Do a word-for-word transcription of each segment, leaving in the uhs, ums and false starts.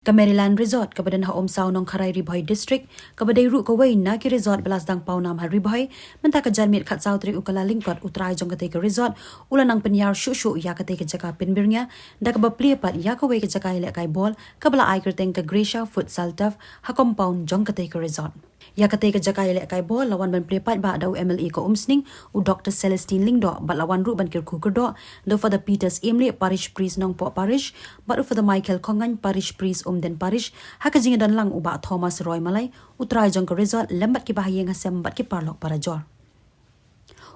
Ka Maryland Resort kaba don ha Umsaw Nongkharai Ri Bhoi District, kaba dei ruh kawei na ki resort ba la sdang pawnam ha Ri Bhoi, mynta ka janmiet khatsaw tarik u Kyllalyngkot u trai jong katei ka resort u la nang pynïar shuh shuh ïa katei ka jaka pynbiria da kaba plie pat ïa kawei ka jaka ïalehkai bol kaba la ai kyrteng ka Gracia Futsal Turf ha compound jong katei ka resort. Ïa katei ka jaka ïalehkai bol la wan ban plie paidbah da u M L A ka Umsning, u Doctor Celestine Lyngdoh, bad la wan ruh ban kyrkhu kyrdoh da u Father Peter Syiemlieh, Parish Priest Nongpoh Parish, bad u Father Michael Khongaiñ, Parish Priest Umden Parish, ha ka jingïadon lang u Bah Thomas Roy Malai, u trai jong ka resort, lem bad ki bahaïing hasem bad ki paralok parajor.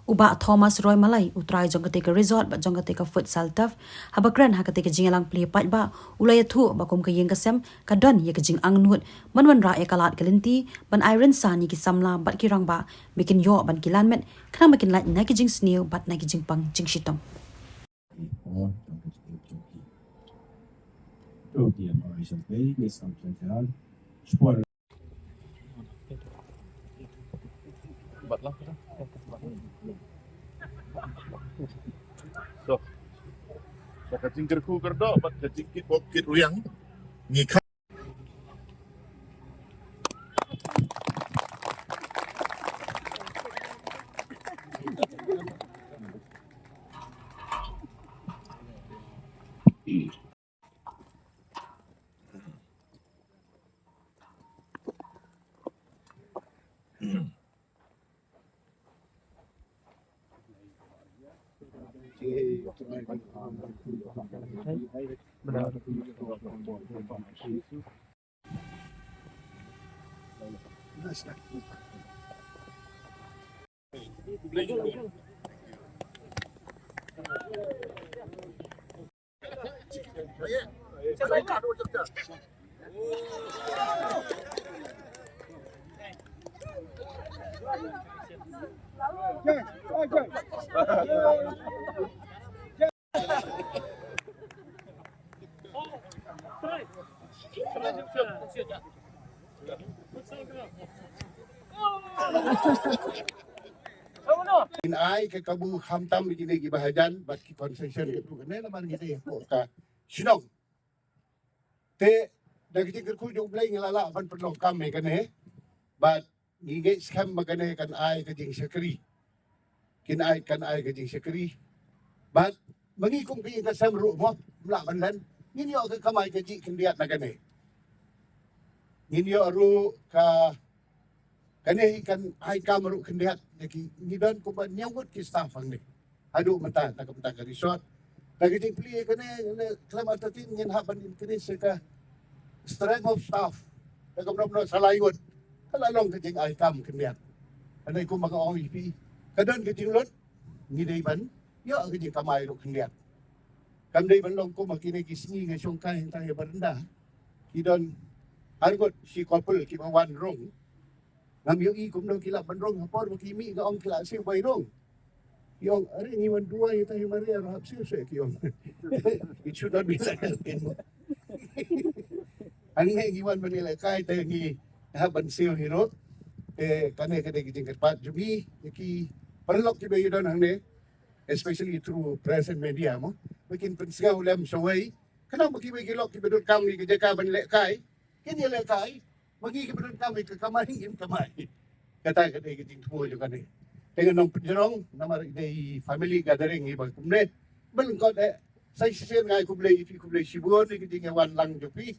U Bah Thomas Roy Malai, u trai jong katei ka resort bad jong katei ka Futsal Turf, haba kren ha katei ka jingïalang plie paidbah, u la ïathuh ba kum ka ïing ka sem ka don ïa ka jingangnud ban wanrah ïa ka lad ka lynti ban ai rynsan ïa ki samla bad ki rangbah ba kin ïoh ban kylla met, khnang ba kin lait na ki jingsniew bad na ki jingpang jingshitom. So, so ka jingkyrkhu kyrdoh bad ka jingkit bok kit rwiang ngi kha. Kin ai ka kabu khamtam ïa kine ki bahajan bad ki concession katto katne namar ngi dei hapoh ka shnong. Te da ka jingkyrkhu jong U Blei ngi la lah ban pynlong kam ïa kane bad ngi ngeit skhem ba kane kan ai ka jingshakri. Kin ai, kan ai ka jingshakri. Bad ma ngi kum ka ïing ka sem ruh mo, ym lah ban len. Ngin ïoh ka kamai kajih khyndiat na kane. Ngin ïoh ruh ka, kane hi kan ai kam ruh khyndiat. Ïa ki, ngi don kumba hynñiew ngut ki staff hangne. Haduh mynta, na ka bynta ka resort. Na ka jingplie kane, kane khlem artatien ngin hap ban increase ïa ka strength of staff. Ïa ka mrap mrap sa lai ngut. Ka la long ka jingai kam khyndiat. Kane kumba nga ong ïa phi, ka don ka jinglut, ngi dei ban ïoh ka jingkamai ruh khyndiat. Kam dei ban long kumba kine ki sngi nga shongkai hangta ïa baranda. Ki don ar ngut shi couple kiba wan rung. Ngam ïohi kumno ki lah ban rung ha por ba ki mih nga ong ki lah siew bai rung. Ki ong, "Are ngi wan duwai ïa ta hi Maria ruh hap siew seh," ki ong. It should not be like that anymore. Hangne ngi wan ban ïalehkai te ngi hap ban siew hi ruh. Te kane ka dei ka jingkyrpad jong ngi ïa ki paralok kiba ïadon hangne, especially through press and media mo. Ba kin pynsngew lem shawei. Khnang ba kiwei ki lok kiba donkam ïa ka jaka ban lehkai, kin ïalehkai. Ba ngi kiba donkam ïa ka kamai ngin kamai. Kata ka dei ka jingthmu jong kane. Te ngan ong pynjrong namar i dei family gathering iba kumne. Ba lyngkot eh. Sa shisien nga ai khublei ïa phi, khublei shibun ïa ka jingwan lang jong phi.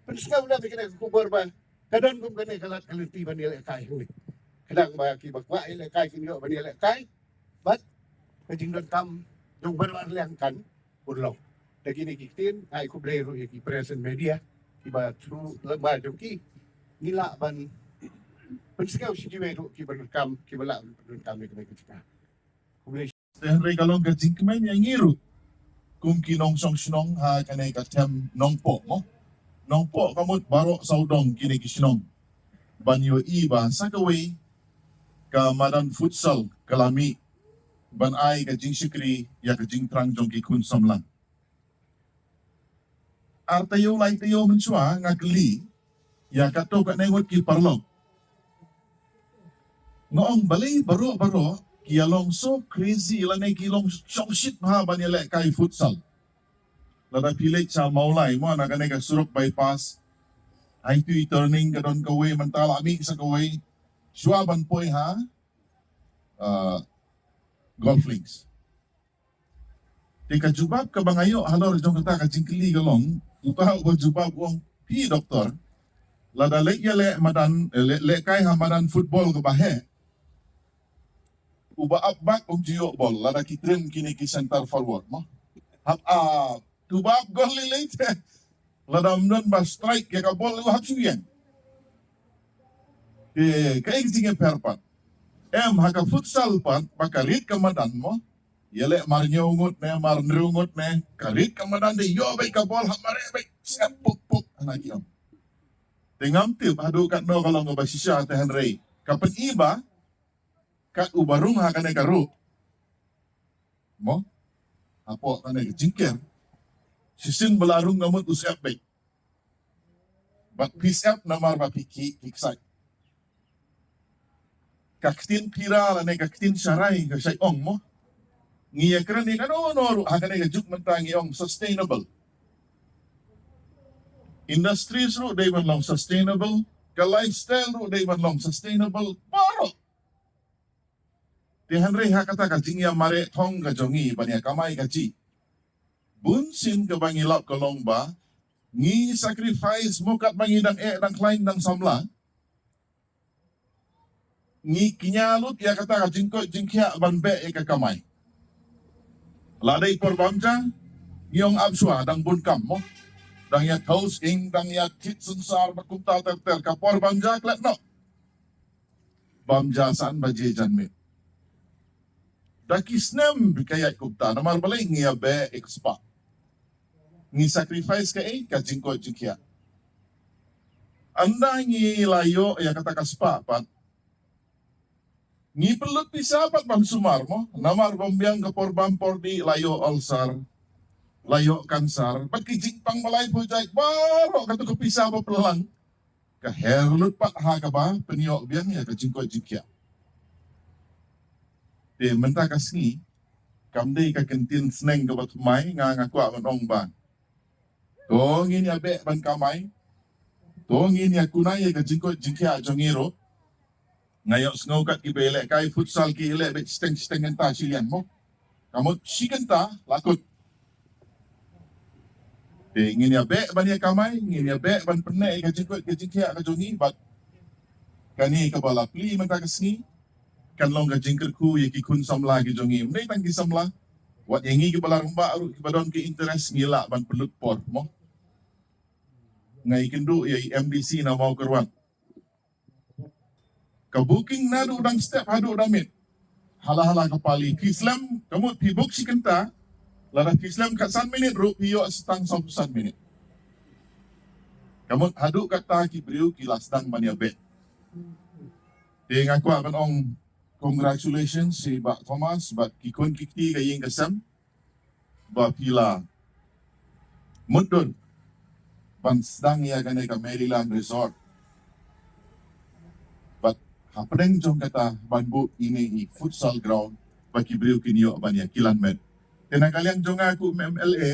Pynsngew lem ïa kane ka khubor ba ka don kum kane ka lad ka lynti ban ïalehkai hangne. Khnang ba kiba kwah ïalehkai kin ïoh ban ïalehkai. Bad ka jingdonkam jong baroh arliang kan urlong. Da kine ki ktien, nga ai khublei ruh ïa ki press and media kiba through lyngba jong ki ngi lah ban pynsngew sha kiwei ruh kiba donkam, kiba lah ban pyndonkam ïa kane ka jaka. Khublei. Te hynrei ka long ka jingkmen ïa ngi ruh kum ki nongshong shnong ha kane ka them Nongpoh mo. Nongpoh ka mut baroh sawdong kine ki shnong ban ïohi ba sa kawei ka madan futsal ka la mih ban ai ka jingshakri ïa ka jingthrang jong ki khun samla. Ar taïew lai taïew mynshuwa nga kylli ïa katto katne ngut ki paralok. Nga ong balei baroh baroh ki ïa long so crazy lane ki long shongshit bha ban ïalehkai futsal. Lada phi leit sha Mawlai mo na kane ka surok bypass Ai tu i turning ka don kawei, mynta la mih sa kawei. Shuwa ban poi ha uh, Golf Links. Te ka jubab kaba nga ïoh halor jong kata ka jingkylli ka long, uta uba jubab u ong, phi doktor, lada leh ïaleh madan, eh, leh, lehkai ha madan football kaba heh, uba ap back um ju ïoh bol, lada ki trim kine ki center forward mo. Hap ap, uba ap gol lei lei te. Lada ym don ba strike ïa ka bol u hap shu ïeng. Te kaei ka jingïapher pat? Em, ha ka futsal pat, ba ka rit ka madan mo. Ïaleh mar hynñiew ngut ne, mar hynriew ngut ne, ka rit ka madan, te ïoh beit ka bol, hap mareh beit, sep puk puk, hana ki ong. Te ngam tip haduh katno ka long kaba shisha te hynrei ka pyni ba kat uba rung ha kane ka ruh mo, hapoh kane ka jingker, shisien ba la rung ka mut u sep beit. Bad phi sep namar ba phi khih, phi ksai. Ka ktien pira lane ka ktien sharai ka shait ong mo. Ngi ïakren ïa kano kano ruh ha kane ka juk mynta ngi ong sustainable. Industries ruh dei ban long sustainable, ka lifestyle ruh dei ban long sustainable baroh. Te hynrei ha kata ka jingïamareh thong ka jong ngi ban ïa kamai ka jih, bun sien kaba ngi lap ka long ba ngi sacrifice mo, katba ngi dang eh, dang khlaiñ, dang samla, ngi kñia lut ïa kata ka jingkoit jingkhiah ban beh ïa ka kamai. La dei por bam ja, ngi ong ap shuwa, dang bun kam mo. Dang ïa thaw sying, dang ïa thied synsar bad kumta ter ter, ka por bam ja klet noh. Bam ja san baje janmiet. Da ki snem bad ka ïaid kumta, namar balei? Ngi ïa beh ïa ka spah. Ngi sacrifice kaei? Ka jingkoit jingkhiah. Ynda ngi la ïoh ïa kata ka spah pat, ngi pynlut pisa pat ban sumar mo. Namar bym biang ka por bam por dih la ïoh ulcer, la ïoh cancer, bad ki jingpang ba laiphew jait baroh, katu ka pisa ba pynlang ka her lut pat ha kaba pynïoh biang ïa ka jingkoit jingkhiah. Te mynta ka sngi, kam dei ka kyntien sneng kaba thymmai, nga, nga kwah ban ong ba to ngin ïa beh ban kamai, to ngin ïa kunai ïa ka jingkoit jingkhiah jong ngi ruh. Nga ïohsngew kat kiba ïalehkai futsal ki ïaleh beit shiteng shiteng kynta shiliang mo. Ka mut shi kynta la kut. Te ngin ïa beh ban ïa kamai, ngin ïa beh ban pynneh ïa ka jingkoit ka jingkhiah ka jong ngi, bad kane kaba la plie mynta ka sngi kan long ka jingkyrkhu ïa ki khun samla ki jong ngi. Ym dei tang ki samla, wat ïa ngi kiba la rangbah ruh, kiba don ki interest, ngi lah ban pynlut por mo. Nga ïakynduh ïa i M D C na Mawkyrwat. Ka booking naduh dang step haduh da miet. Hala hala ka pali, phi slem, ka mut phi book shi kynta, lada phi slem khatsan minit ruh phi ïoh sa tang sawphew san minit. Ka mut haduh katta ki briew ki la sdang ban ïa beh. Te nga kwah ban ong congratulations sha i Bah Thomas bad ki khun ki kti ka ïing ka sem ba phi la mutdur ban sdang ïa kane ka Maryland Resort. Bad hapdeng jong kata ban buh ine i futsal ground ba ki briew kin ïoh ban ïa kilan met. Te na ka liang jong nga kum M L A,